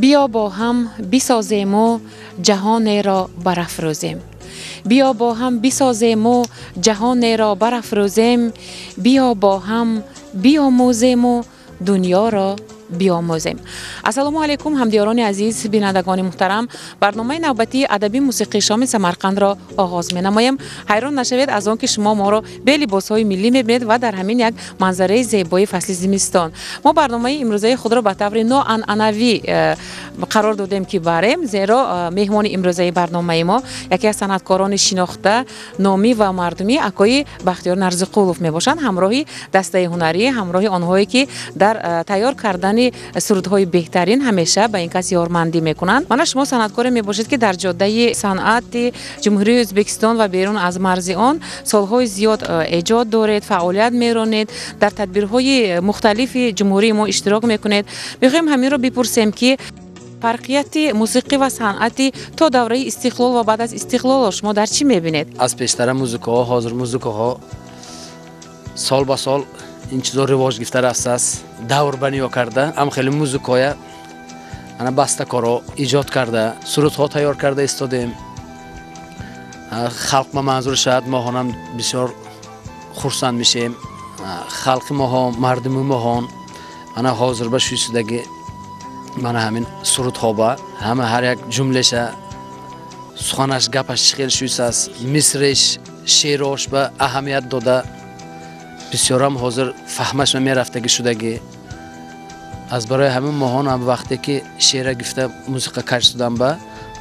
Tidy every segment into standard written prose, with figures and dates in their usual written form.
Биё бо ҳам бисозему ҷаҳонеро барафрӯзем. Биё бо ҳам бисозему ҷаҳонеро барафрӯзем. Биё бо ҳам биомӯзему дунёро биомӯзем. Ассалому алайкум, ҳамдиёрони азиз, бинандагони муҳтарам. Барномаи навбатии адабии мусиқии шоми Самарқандро оғоз менамоем. Ҳайрон нашавед аз он ки шумо моро бе либосҳои миллӣ мебинед ва дар ҳамин як манзараи зебои фасли зимистон. Мо барномаи имрӯзаи худро ба таври ноанъанавӣ қарор додем ки барем, зеро меҳмони имрӯзаи барномаи мо яке аз санъаткорони шинохта, номӣ ва мардумӣ акои Бахтиёр Нарзиқулов мебошанд, ҳамроҳи дастаи ҳунарӣ, ҳамроҳи онҳое ки дар тайёр кардани сурудҳои беҳтарин ҳамеша ба ин кас ёрмандӣ мекунанд. Мана шумо санъаткоре мебошед ки дар ҷодаи санъати Ҷумҳурии Ӯзбекистон ва берун аз марзи он солҳои зиёд эҷод доред, фаъолият меронед, дар тадбирҳои мухталифи ҷумҳурии мо иштирок мекунед. Мехоҳем ҳаминро бипурсем ки фарқияти мусиқӣ ва санъати то давраи истиқлол ва баъд аз истиқлолро шумо дар чӣ мебинед? Аз пештара музикаҳо, ҳозир музикаҳо сол ба сол ин чизо ривоҷ гирифта рафтааст, давр ба ниё карда, ҳам хеле музикоя ана бастакоро иҷод карда, сурудҳо тайёр карда истодем. Халқ ба манзур шавад, моҳонам бисёр хурсанд мешем. Халқи моҳон, мардуми моҳон ана ҳозир ба шӯйсидаги мана ҳамин сурудҳо ба ҳама ҳар як ҷумлаша, суханаш, гапаш чӣ хел шӯйсааст, мисреш, шеърош ба аҳамият дода, бисёрам ҳозир фаҳмаш мерафтагӣ шудагӣ. Аз барои ҳамин моҳон ҳам вақте ки шеъра гирифта мусиқа кашф шудан ба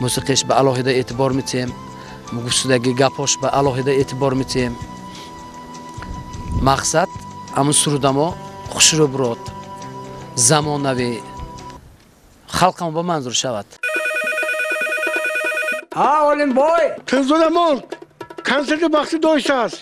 мусиқиш ба алоҳида эътибор метиҳем, гуфтшудагӣ гапош ба алоҳида эътибор метиҳем. Мақсад ҳамун сурудамо хушрӯ бурод, замонавӣ, халқамо ба манзур шавад. Ҳа, Олимбой! Тинзуламон консерти бахти доштааст.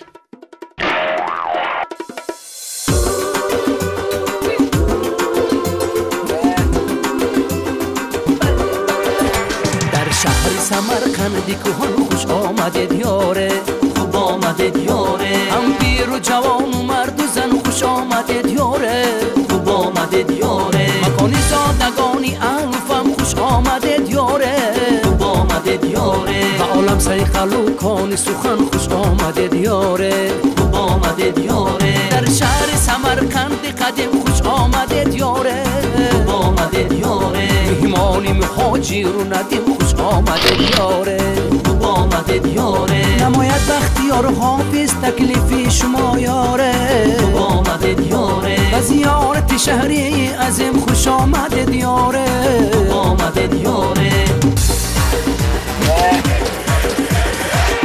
Шаҳри Самарқанди кӯҳон хуш омадед ёре, хуб омадед ёре. Ҳам пиру ҷавону марду зан хуш омадед ёре, хуб омадед ёре. Макони зодагони аҳлуфам хуш омадед ёре, хуб омадед ёре. Ба олам сайқалу кони сухан хуш омадед ёре, хуб омадед ёре. Дар шаҳри Самарқанди қадим хуш омадед ёре, хуб омадед ёре. Меҳмони муҳоҷиру надим хуш омадед ёре, хуб омадед ёре. Намояд Бахтиёр Ҳофиз таклифи шумо ёре, хуб омадед ёре. Ба зиёрати шаҳри азим хуш омадед ёре, хуб омадед ёре.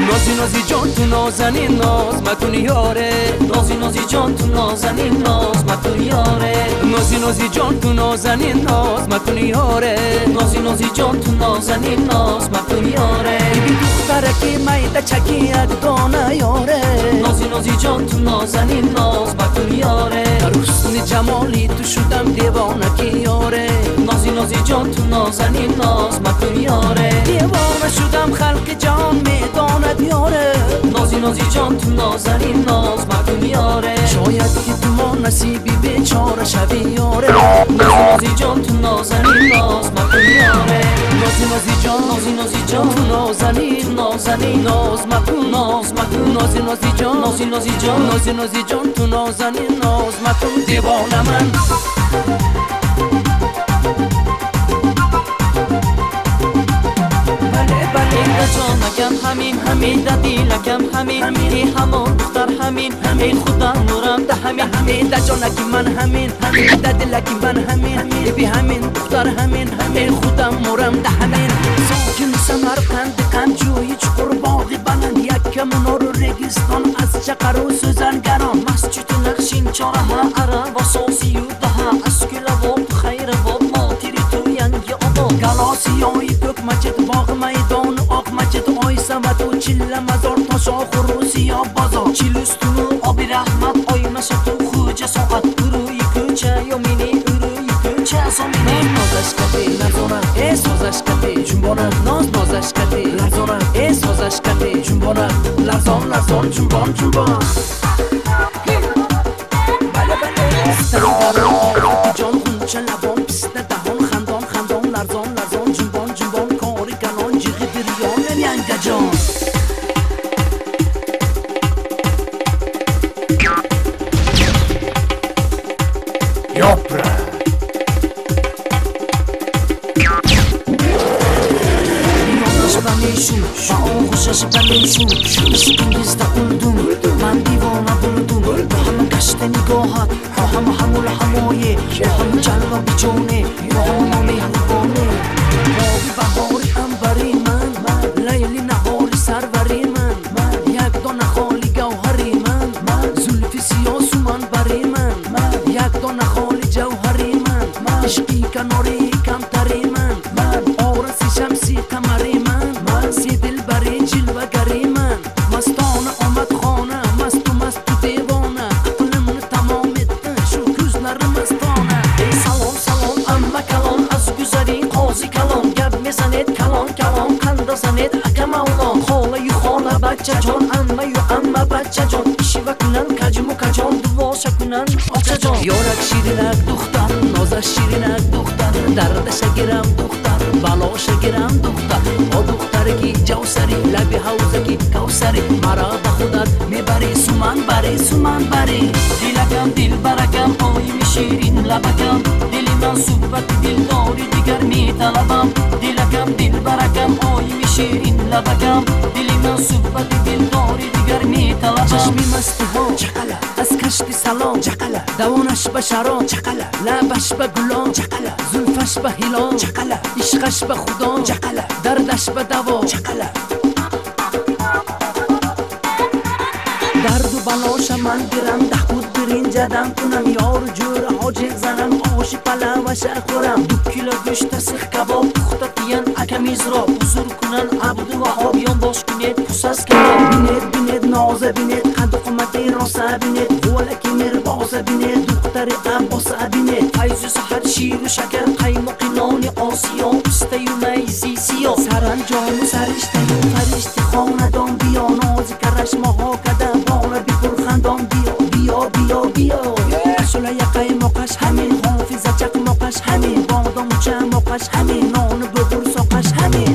Нози нози ҷон ту нозанин ноз макун ёре, нози нози ҷон ту нозанин ноз макун ёре. Нози нози ҷон ту нозанин ноз макун ёре, нози нози ҷон ту нозанин ноз макун ёре. Биби духтараки майдачаки як дона ёре, нози нози ҷон ту нозанин ноз макун ёре. Дар ҳусни ҷамоли ту шудам девонаки ёре, нози нози ҷон ту нозанин ноз макун ёре. Девона шудам халқи ҷон медонад ёре, нози нози ҷон ту нозанин ноз макун ёре. Шояд ки ту мо насиби бечора шави ёре, нози нози ҷон ту нозанин ноз макун ёре. Нози нози ҷон, нози нози ҷон ту нозанин, нозанин ноз макун, ноз макун. Нози нози ҷон, нози нози ҷон, нози нози ҷон ту нозанин ноз макун, девона ман. Ҷонакам ҳамин, ҳамин да дилакам ҳамин, ҳамин ҳамон духтар ҳамин, ҳамин худам нурам да ҳамин, ҳамин да ҷонаки ман ҳамин, ҳамин да дилаки ман ҳамин, ҳамин би ҳамин духтар ҳамин, ҳамин худам мурам да ҳамин. Сокин Самарқанди қанҷӯи чуқур боғи баланд, якка минору регистон аз чақару сӯзангарон. Масҷиду нақшин чораҳа ара ва сосию даҳа, аз кӯлавоб ту хайравоб, мотири ту янги обод. Галосиёи кӯк мачид, боғ майдону оқ мачид, ойсавату чилла мазор, тошохуру сиёб бозор. Чилустуну оби раҳмат, оймашату хӯҷа соат, урӯи кӯча ёмини, урӯи кӯча сомини. Нозаш кати ларзона, э созаш кати ҷунбона, ноз нозаш кати ларзона, э созаш кати ҷунбона, ларзон ларзон ҷунбон ҷунбон. Бале бале, ҷон ғунча лабон, писта даҳон, хандон хандон, ларзон Gashta meshud, ishqingizda o'ldim, man devona bo'ldim. Hamma gashta nigohat, hamma hamul hamoye, hamma jallo bijone, hamma mehribone. Bog'i bahori anbari man, layli nahori sarvari man, як дона холи гавҳари ман, зулфи сиёҳ суманбари ман, як дона холи ҷавҳари ман, ишқи канори камтари ман, ораси шамси қамари ман, си дилбари ҷилвагари ман. Мастона омад хона, масту масту девона, ақlimni tamom etdi shu ko'zlari mastona. Ey salom salom amma kalon, az guzari qozi kalon, gap mesanet kalon kalon, qandasanet aka mavlon, xola-yu xola bachchajon, amma-yu amma bachchajon, ishiva kunan kajmu kajon, duvosha kunan ochajon. Yorak shirinak duxtar, noza shirinak duxtar, dardasha giram duxtar, balosha giram duxtar, o duxtariki javsari, labi havzaki kavsari, mara ba xudat mebari, suman bari, suman bari. Dilakam dilbarakam, oyim shirin labakam, diliman suhbati dildori digar metalabam. Dilakam dilbarakam, oyim shirin labakam, diliman suhbati dildori digar metalabam. Chashmi mastiho chaqala, az kashti salom chaqala, davonash ba sharob chaqala, labash ba gulon chaqala, zulfash ba hilol chaqala, ishqash ba xudo chaqala, dardash ba davo chaqala. Dardu balosha man giram, dahud birinjadam kunam, yoru jo'ra hojiq zanam, oshi palavasha xo'ram. 2 kilo go'sht tasix kabob, puxta tiyan akam izrob, huzur kunan Abduvahob, yonbosh kunet qusas kabob. Binet binet noza binet, qad qomati rosa binet, g'o'laki mirbosa binet, duxtari abbosa binet. Fayzu sahar shiru shakar, qaymoqi noni osiyo, pistayu mayzi siyo, saranjomu sarishtayu farishti xonadon biyo, nozi karashmoho kada bola bipurxandon biyo, biyo biyo biyo. Ashula qaymoqash hamin, hofiza chaqmoqash hamin, bodom chamoqash hamin, noni bo'g'ir soqash hamin.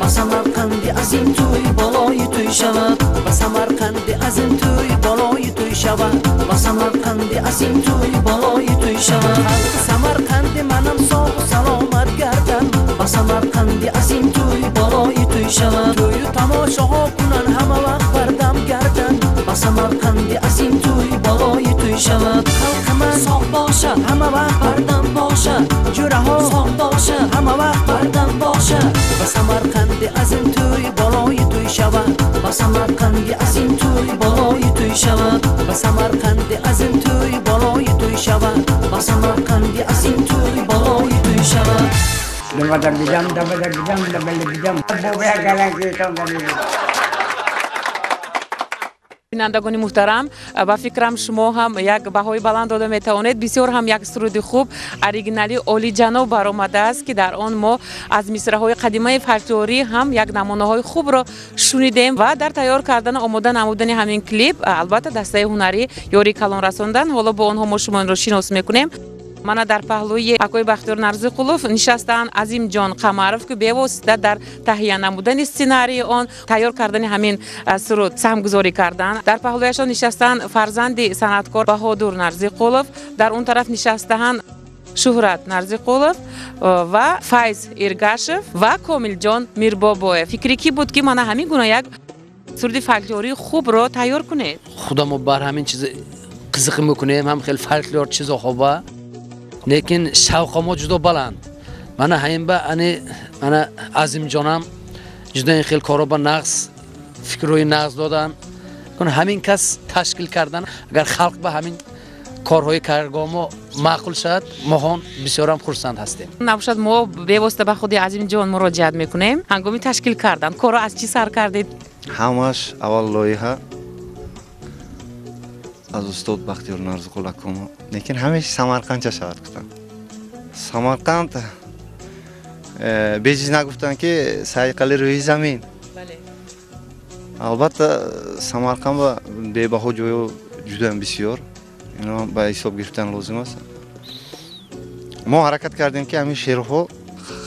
Ба Самарқанди азим тӯй болои тӯй шавад, ба Самарқанди азим тӯй болои тӯй шавад, ба Самарқанди азим тӯй болои тӯй шавад. Халқи Самарқанди манам соғу саломат гардан, ба Самарқанди азим тӯй болои тӯй шавад. Тӯю тамошоҳо кунан ҳама вақт бардам гардан, ба Самарқанди азим тӯй болои тӯй шавад. Халқи ман соғ бошад, ҳама вақт бардам бошад, ҷӯраҳо соғ бошад, ҳама вақт бардам бошад. Ба Самарқанди азим тӯй болои тӯй шавад, ба Самарқанди азим тӯй болои тӯй шавад, ба Самарқанди азим тӯй болои тӯй шавад, ба Самарқанди азим тӯй болои тӯй шавад. Бинандагони муҳтарам, ба фикрам шумо ҳам як баҳои баланд дода метавонед. Бисёр ҳам як суруди хуб, оригинали олиҷаноб баромадааст, ки дар он мо аз мисраҳои қадимаи фолклорӣ ҳам як намунаҳои хубро шунидем ва дар тайёр кардан омода намудани ҳамин клип албатта дастаи ҳунарӣ ёрии калон расондан. Ҳоло бо онҳо мо шуморо шинос мекунем. Мана дар паҳлӯи акои Бахтиёр Нарзиқулов нишастаанд Азимҷон Қамаров, ки бевосита дар таҳия намудани сценарии он, тайёр кардани ҳамин суруд саҳмгузорӣ карданд. Дар паҳлӯяшон нишастаанд фарзанди санъаткор Баҳодур Нарзиқулов, дар он тараф нишастаанд Шуҳрат Нарзиқулов ва Файз Иргашев ва Комилҷон Мирбобоев. Фикри кӣ буд, ки мана ҳамин гуна як суруди фолклории хубро тайёр кунед? Худамо бар ҳамин чиз қизиқ мекунем, ҳам хел фолклор чизоҳоба, лекин шавқи мо juda баланд. Мана ҳамин ба ани мана Азимҷонам juda ин хел коро ба нағз фикрҳои нағз додан. Ҳамин кас ташкил кардан, агар халқ ба ҳамин корҳои каргоҳ мо маъқул шавад, моҳон бисёрам хурсанд ҳастем. Набошад, мо бевосита ба худи Азимҷон муроҷиат мекунем. Ҳангоми ташкил кардан корро аз чӣ сар кардед? Ҳамаш аввал лоиҳа аз устод Бахтиёр Нарзиқул акомо, лекин ҳамеша Самарқандча шавад гуфтанд. Самарқанд бечиз нагуфтанд, ки сайқали рӯи замин. Албатта Самарқанд ба бебаҳо ҷойҳо ҷудоям бисёр, ино ба ҳисоб гирифтан лозим аст. Мо ҳаракат кардем, ки ҳамин шеърҳо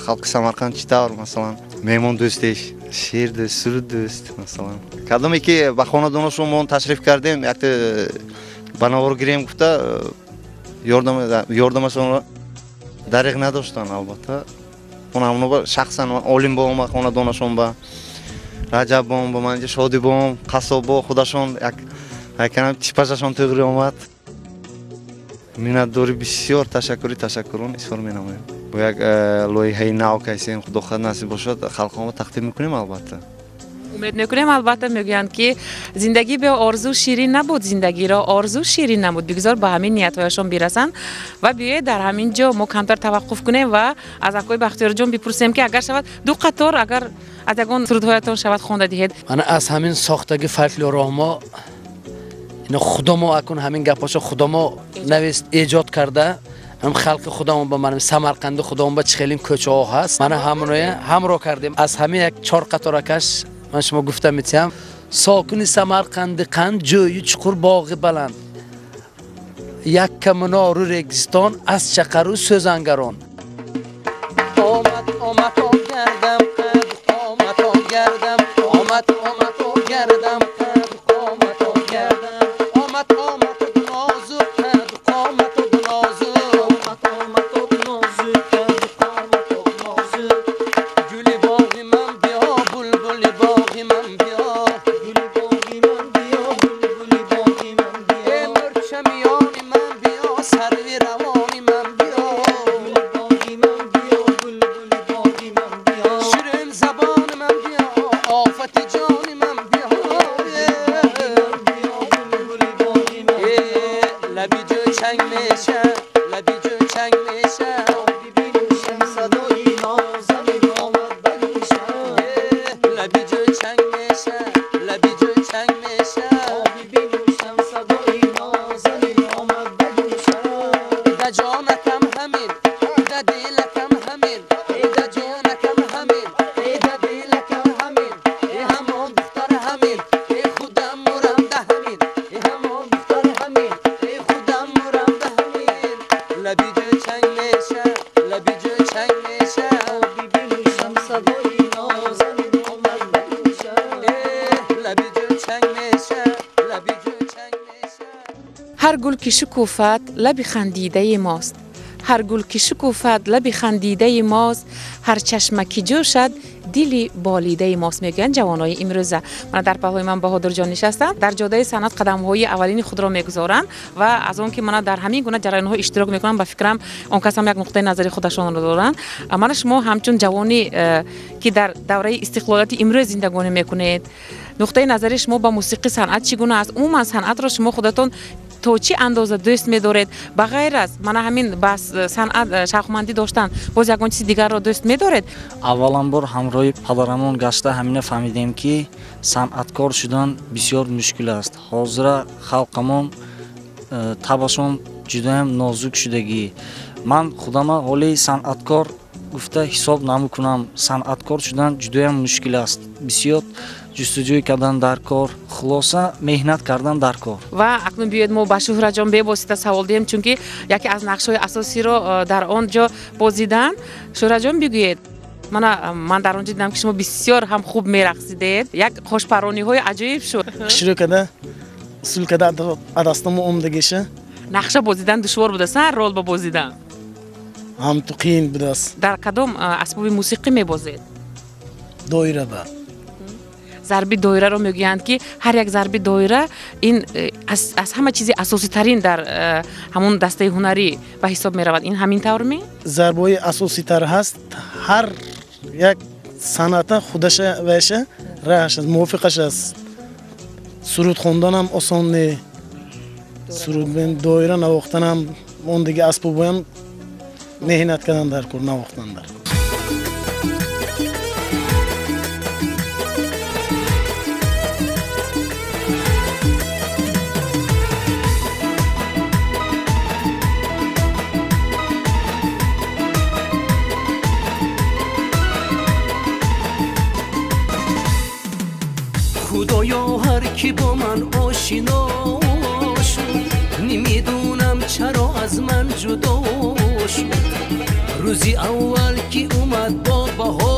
халқи Самарқанд чӣ тавр масалан меҳмондӯстеш, Шеър дӯст, суруд дӯст, масалан. Кадоме ки ба хонадонашон мо ташриф кардем, якта ба навор гирем гуфта, ёрдамашонро дареғ надоштанд, албатта. Ҳамоно шахсан олим бом ба хонадонашон, ба Раҷаб бом, ба манҷа Шодӣ бом, Қассоб бо худашон якам типажашон туғри омад. Миннатдорӣ бисёр, ташаккури ташаккурон изҳор менамоем. Бо як лоиҳаи нав кайсем, худо хоҳад насиб бошад, халқонро тақдим мекунем, албатта. Умед мекунем, албатта. Мегӯянд ки зиндагӣ бе орзу ширин набуд, зиндагиро орзу ширин набуд. Бигзор ба ҳамин ниятҳояшон бирасанд. Ва биёед дар ҳамин ҷо мо камтар таваққуф кунем ва аз акои Бахтиёрҷон бипурсем, ки агар шавад ду қатор, агар аз ягон сурудҳоятон шавад, хонда диҳед. Мана аз ҳамин сохтаги фольклорҳо мо ино худамо акун ҳамин гапҳошо худамо навист эҷод карда, ҳам халқи худамон ба манам Самарқанди худамон ба чихелин кӯчаҳо ҳаст, мана ҳамоноя ҳамроҳ кардем. Аз ҳамин як чор қаторакаш ман шумо гуфта метиҳам. Сокини Самарқанди қанд, ҷӯйи чуқур, боғи баланд, якка минору регистон, аз чақару сӯзангарон. Омад омад гардам қад қомат гардам, омад омад гардам қад қомат гардам, омад омад нозук қад қомат нозук, омад омад нозук қад қомат нозук. Гули боғи ман биё, булбули боғи ман биё, гули боғи ман биё, булбули боғи ман биё, эй мурча миёни ман биё, сарви равони ман биё, гули боғи ман биё, булбули боғи ман биё, ширин забони ман биё, офати ҷони ман биё, лаби ҷӯчанг меша, лаби ҷӯчанг меша, бибинушам садои нозанин омад ба гӯшам, лаби ҷӯчанг меша, лаби ҷӯчанг меша, бибинушам садои нозанин омад ба гӯшам. Да ҷонакам ҳамин, да дилакам ҳамин, да ҷонакам ҳамин, да дилакам ҳамин, ҳамон духтар ҳамин, худам мурам да ҳамин, ҳамон духтар ҳамин, худам мурам да ҳамин. Лаби ҷӯчанг меша, лаби ҷӯчанг меша, бибинушам садои нозанин омад ба гӯшам, лаби ҷӯчанг меша, лаби ҷӯчанг меша. Ҳар гул ки шукуфад лаби хандидаи мост, ҳар гул ки шукуфад лаби хандидаи мост, ҳар чашма ки ҷӯшад дили болидаи мост, мегӯянд ҷавонои имрӯза. Мана дар паҳлӯи ман Баҳодурҷон нишастанд, дар ҷодаи санъат қадамҳои аввалини худро мегузоранд ва аз он ки мана дар ҳамин гуна ҷараёнҳо иштирок мекунанд, ба фикрам он кас ҳам як нуқтаи назари худашонро доранд. Мана шумо ҳамчун ҷавони ки дар давраи истиқлолияти имрӯз зиндагонӣ мекунед, нуқтаи назари шумо ба мусиқӣ санъат чӣ гуна аст? Умуман санъатро шумо худатон то чӣ андоза дӯст медоред? Ба ғайр аз мана ҳамин ба санъат шавқмандӣ доштан, боз ягон чизи дигарро дӯст медоред? Авваланбор ҳамроҳи падарамон гашта ҳамина фаҳмидем, ки санъаткор шудан бисёр мушкил аст. Ҳозира халқамон табашон ҷудоям нозук шудагӣ. Ман худама ҳоли санъаткор гуфта ҳисоб намекунам. Санъаткор шудан ҷудоям мушкил аст. Бисёр ҷустуҷӯй кардан дар кор, хулоса меҳнат кардан дар кор. Ва акнун биёед мо ба Шуҳраҷон бевосита савол диҳем, чунки яке аз нақшҳои асосиро дар он ҷо бозидан. Шуҳраҷон, бигӯед, мана ман дар он ҷо дидам, ки шумо бисёр ҳам хуб мерақсидед, як хошпарониҳои аҷоиб шуд. Шурӯъ карда, усул карда адастамо омдагиша. Нақша бозидан душвор будааст, рол ба бозидан? Ҳам ту қиин будааст. Дар кадом асбоби мусиқӣ мебозед? Доира ба. Зарби доираро мегӯянд, ки ҳар як зарби доира ин аз ҳама чизи асоситарин дар ҳамон дастаи ҳунарӣ ба ҳисоб меравад. Ин ҳамин тавр ме? Зарбҳои асоситар ҳаст. Ҳар як санъата худаша вайша раҳаш аст, мувофиқаш аст. Суруд хонданам осон не, суруд доира навохтанам, он дига асбобҳоям меҳнат кардан дар кор, навохтан дар кор. Худоё, ҳар ки бо ман ошино шуд, намедонам чаро аз ман ҷудо шуд. Рӯзи аввал ки омад бо баҳо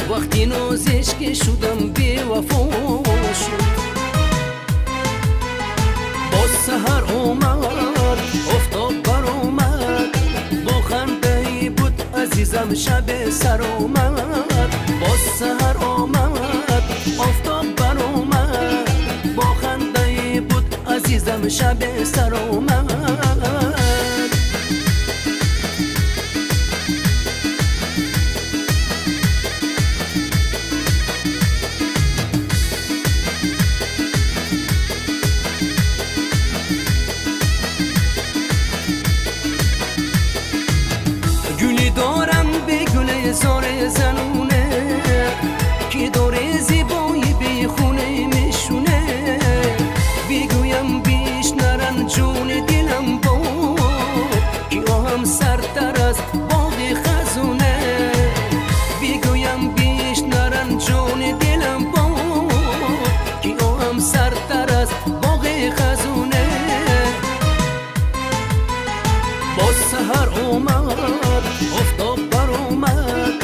буд, وقتی نازش که شدم بی وفا شد. باز سحر اومد، افتاب بر اومد، با خنده بود عزیزم شب سر اومد. باز سحر اومد، آفتاب بر اومد، با خنده بود عزیزم شب سر اومد. زار زنونه که داره زیبایی به خونه میشونه، بگویم بیش نرن جون دلم با که آهم سرتر از باغ خزونه، بگویم بیش نرن جون دلم با که آهم سرتر از باغ خزونه. باز سحر اومد، افتاب بر اومد،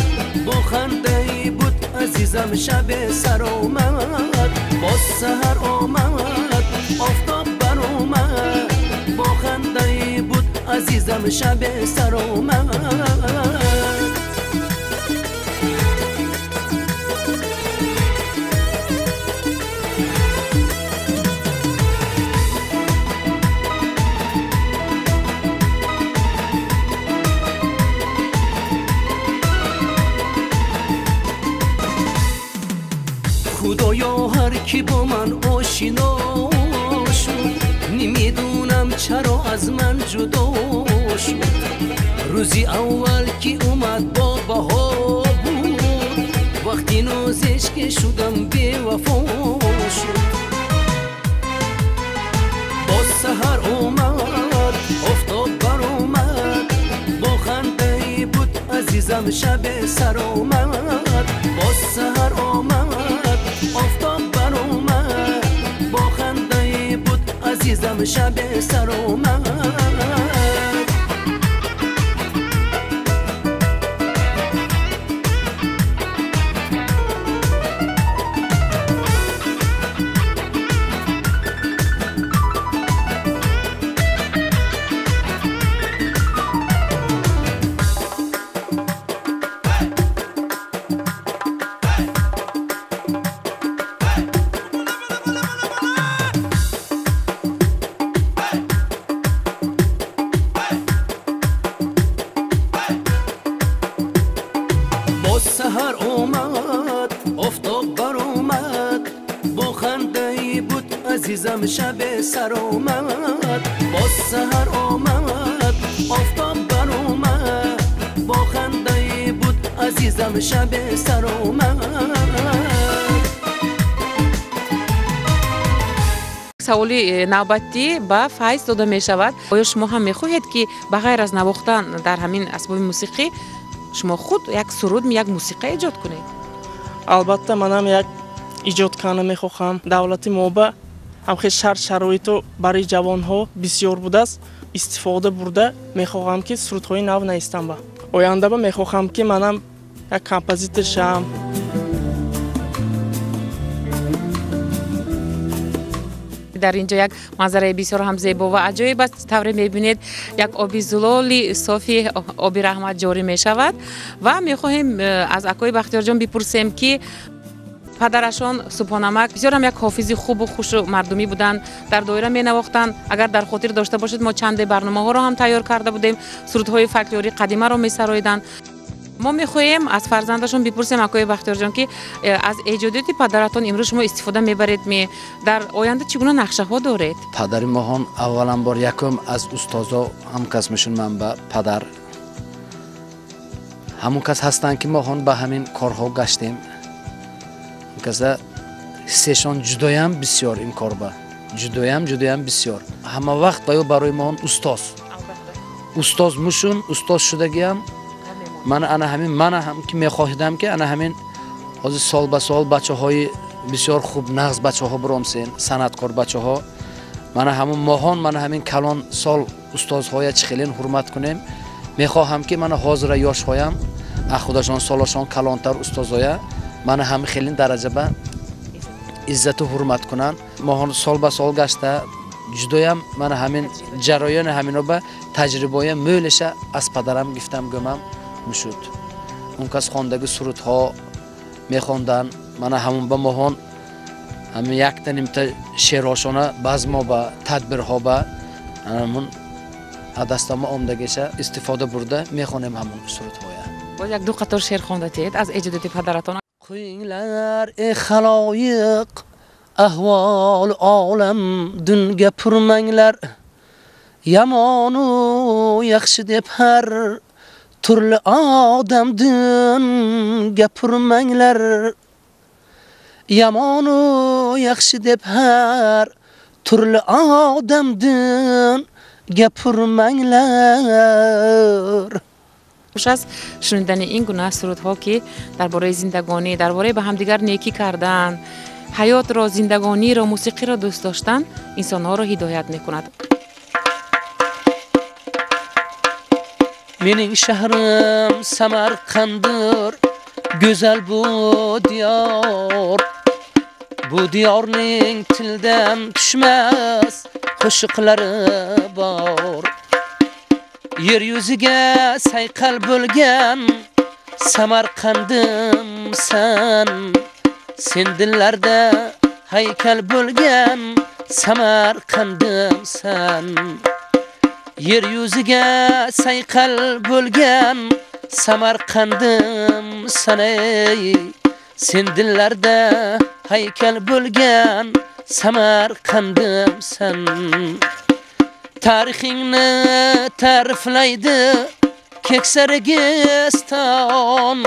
با خنده بود عزیزم شب سر اومد. باز سحر اومد، آفتاب بر اومد، با خنده بود عزیزم شب سر اومد. خدایا هر کی با من آشنا شد، نمیدونم چرا از من جدا شد. روزی اول که اومد با بها بود، وقتی نازش که شدم بی وفا شد. باز سحر اومد، آفتاب بر اومد، با خنده بود عزیزم شب سر اومد. باز سحر اومد، آفتاب بر اومد، با خنده بود عزیزم شب سر اومد. سحر اومد، آفتاب بر اومد، با خنده بود عزیزم شب سر اومد. باز سحر اومد، آفتاب بر اومد، با خنده بود عزیزم شب سر اومد. Саволи навбатӣ ба Файз дода мешавад. Оё шумо ҳам мехоҳед, ки ба ғайр аз навохтан дар ҳамин асбоби мусиқӣ шумо худ як суруд, як мусиқа эҷод кунед? Албатта, манам як эҷод кардан мехоҳам. Давлати мо ба ҳамхел шарт шароиту барои ҷавонҳо бисёр будааст, истифода бурда мехоҳам, ки сурудҳои нав навистам. Ба оянда ба мехоҳам, ки манам як композитор шавам. Дар инҷо як манзараи бисёр ҳам зебо ва аҷоиб аст. Тавре мебинед, як оби зулоли софи оби раҳмат ҷорӣ мешавад ва мехоҳем аз акои Бахтиёрҷон бипурсем, ки падарашон Субҳонамак бисёр ҳам як ҳофизи хубу хушу мардумӣ буданд, дар доира менавохтанд. Агар дар хотир дошта бошед, мо чанде барномаҳоро ҳам тайёр карда будем, сурудҳои фольклории қадимаро месароиданд. Мо мехоҳем аз фарзандашон бипурсем, акои Бахтиёрҷон, ки аз эҷодиёти падаратон имрӯз шумо истифода мебаред, дар оянда чӣ гуна нақшаҳо доред? Падари моҳон аввалан бор якум аз устозо ҳамкас мешун ман ба падар. Ҳамон кас ҳастанд, ки моҳон ба ҳамин корҳо гаштем. Каса ҳиссешон ҷудоям бисёр ин корба. Ҷудоям бисёр. Ҳама вақт ба ё барои моҳон устоз. Устоз мушун, устоз шудагиам. Ман ана ҳамин, мана ҳам ки мехоҳидам, ки ана ҳамин ҳозир сол ба сол бачаҳои бисёр хуб нағз бачаҳо биромсен, санъаткор бачаҳо. Мана ҳамун моҳон, мана ҳамин калон сол устозҳоя чӣ хелен ҳурмат кунем. Мехоҳам, ки мана ҳозира ёшҳоям аз худашон солашон калонтар устозоя Мана ҳам хеле дараҷа ба иззату ҳурмат кунанд. Моҳон сол ба сол гашта ҷудоям мана ҳамин ҷароёни ҳамино ба таҷрибаи мӯлиша аз падарам гифтам гӯмам мушуд. Он кас хондаги сурудҳо мехондан, мана ҳамон ба моҳон ҳамин якта нимта шеърошона базмо ба тадбирҳо ба ҳамон дастама омдагиша истифода бурда мехонем ҳамон сурудҳоя. Боз як ду қатор шеър хондатед аз эҷодоти падаратон. Qo'yinglar ey xaloyiq, ahvol olam dun gapirmanglar. Yomonu yaxshi deb har turli odamdin gapirmanglar. Yomonu yaxshi deb har turli odamdin gapirmanglar. Хуш аст шунидани ин гуна сурудҳо, ки дар бораи зиндагонӣ, дар бораи ба ҳамдигар некӣ кардан, ҳаётро, зиндагониро, мусиқиро дӯст доштан инсонҳоро ҳидоят мекунад. Mening shahrim Samarqanddir, go'zal bu diyor. Bu diyorning tildan tushmas qo'shiqlari bor. Yer yuziga sayqal bo'lgan Samarqandim san. Sen dillarda haykal bo'lgan Samarqandim san. Yer yuziga sayqal bo'lgan Samarqandim san ey. Sen dillarda haykal bo'lgan Samarqandim san. Tarixingni ta'riflaydi keksa Registon.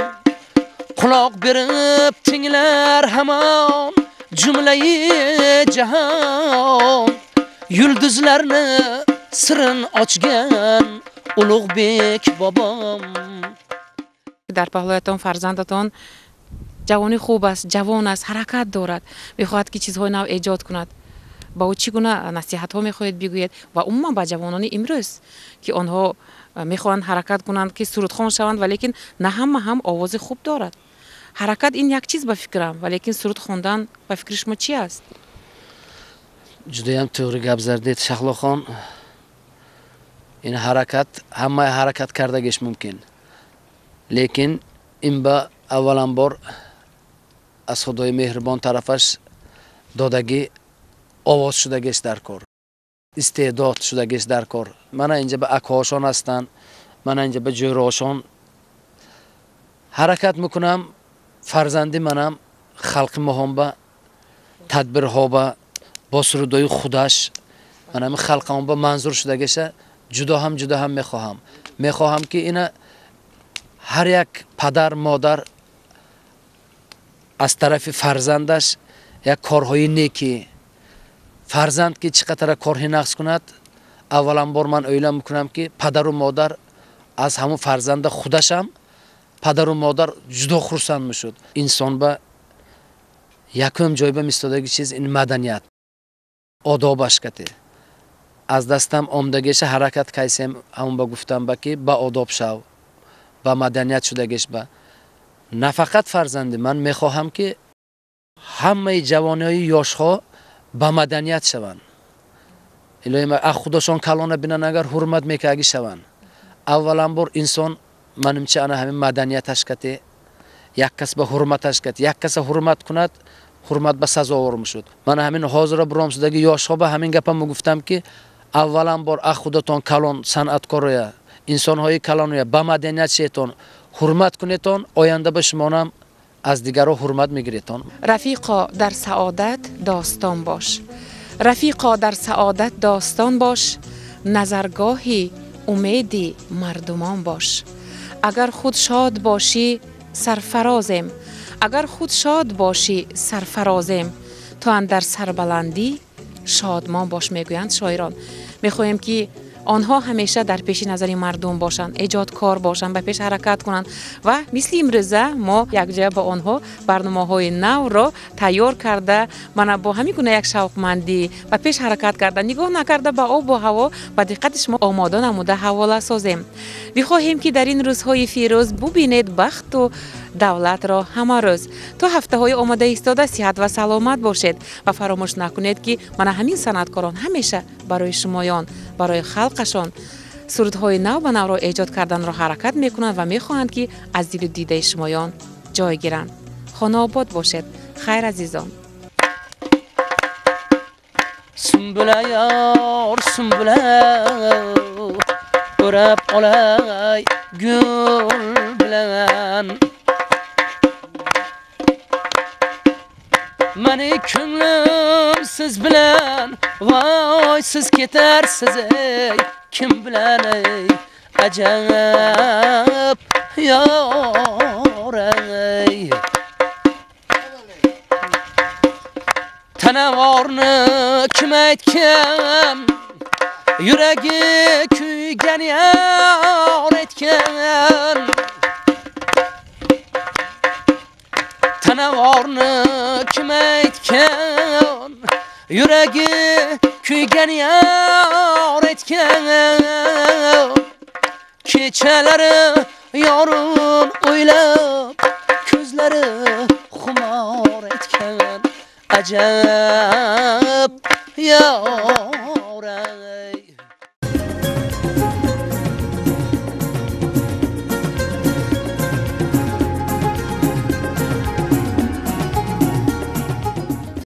Quloq berib tinglar hamon jumlai jahon. Yulduzlarni sirin ochgan Ulug'bek bobom. Дар паҳлӯятон фарзандатон ҷавони хуб аст, ҷавон аст, ҳаракат дорад, мехоҳад ки чизҳои нав эҷод кунад. Ба ӯ чӣ гуна насиҳатҳо мехоҳед бигӯед ва умуман ба ҷавонони имрӯз, ки онҳо мехоҳанд ҳаракат кунанд, ки сурудхон шаванд, валекин на ҳама ҳам овози хуб дорад. Ҳаракат ин як чиз ба фикрам, валекин суруд хондан ба фикри шумо чи аст? Judayam to'g'ri gap zarded Shahloxon. Ин ҳаракат ҳамаи ҳаракат кардагиш мумкин. Лекин ин ба авваланбор аз Худои меҳрибон тарафаш додагӣ овоз шудагиш дар кор, истеъдод шудагиш дар кор. Мана инҷа ба акҳошон ҳастанд, мана инҷа ба ҷӯрошон ҳаракат мекунам. Фарзанди манам халқи моҳон ба тадбирҳо ба бо сурудои худаш манами халқамон ба манзур шудагиша ҷудо ҳам мехоҳам. Мехоҳам ки ина ҳар як падар модар аз тарафи фарзандаш як корҳои некӣ, фарзанд ки чӣ қадара корҳи нақс кунад, авваланбор ман o'ylab мекунам ки падару модар аз ҳамон фарзанда худашам падару модар ҷудо хурсанд мешуд. Инсон ба якум ҷой ба мистодаги чиз ин маданият, одобаш кате. Аз дастам омдагиша ҳаракат кайсем, ҳамон ба гуфтам ба ки ба одоб шав, ба маданият шудагиш ба. На фақат фарзанди ман, мехоҳам ки ҳамаи ҷавониҳои ёшҳо ба маданият шаванд. Илоҳи аз худошон калона бинанд, агар ҳурмат мекарги шаванд. Авваланбор инсон манимча ана ҳамин маданияташ кате, як кас ба ҳурматаш кате, як каса ҳурмат кунад, ҳурмат ба сазовор мешуд. Мана ҳамин ҳозира биромсудаги ёшҳо ба ҳамин гапам гуфтам ки авваланбор аз худатон калон санъаткороя, инсонҳои калоноя ба маданият шетон, ҳурмат кунетон, оянда ба шумонам аз дигарро ҳурмат мегиретон. Рафиқо дар саодат достон бош, рафиқо дар саодат достон бош, назаргоҳи умеди мардумон бош. Агар худ шод бошӣ сарфарозем, агар худ шод бошӣ сарфарозем, то андар сарбаландӣ шодмон бош, мегӯянд шоирон. Мехоҳем ки онҳо ҳамеша дар пеши назари мардум бошанд, эҷодкор бошанд, ба пеш ҳаракат кунанд ва мисли имрӯза мо якҷоя бо онҳо барномаҳои навро тайёр карда, мана бо ҳамин гуна як шавқмандӣ ба пеш ҳаракат карда, нигоҳ накарда ба обу ҳаво, ба диққати шумо омода намуда ҳавола созем. Бихоҳем ки дар ин рӯзҳои фирӯз бубинед бахту Давлатро ҳама рӯз. То ҳафтаҳои омода истода сиҳат ва саломат бошед ва фаромӯш накунед, ки мана ҳамин санъаткорон ҳамеша барои шумоён, барои халқашон сурудҳои нав ба навро эҷод карданро ҳаракат мекунанд ва мехоҳанд, ки аз дилу дидаи шумоён ҷой гиранд. Хонаобод бошед. Хайр, азизон. Sumbula yor, sumbula, o'rab olay gul bilan. Mani ko'nglim siz bilan, voy siz ketarsiz ey, kim bilan ey, ajab yor ey. Tanavorni kim aytgan, yuragi kuygan yor aytgan. Tanavorni kim aytgan, yuragi kuygan yor aytgan. Kechalari yorun o'ylab, ko'zlari xumor aytgan. Ajab yor.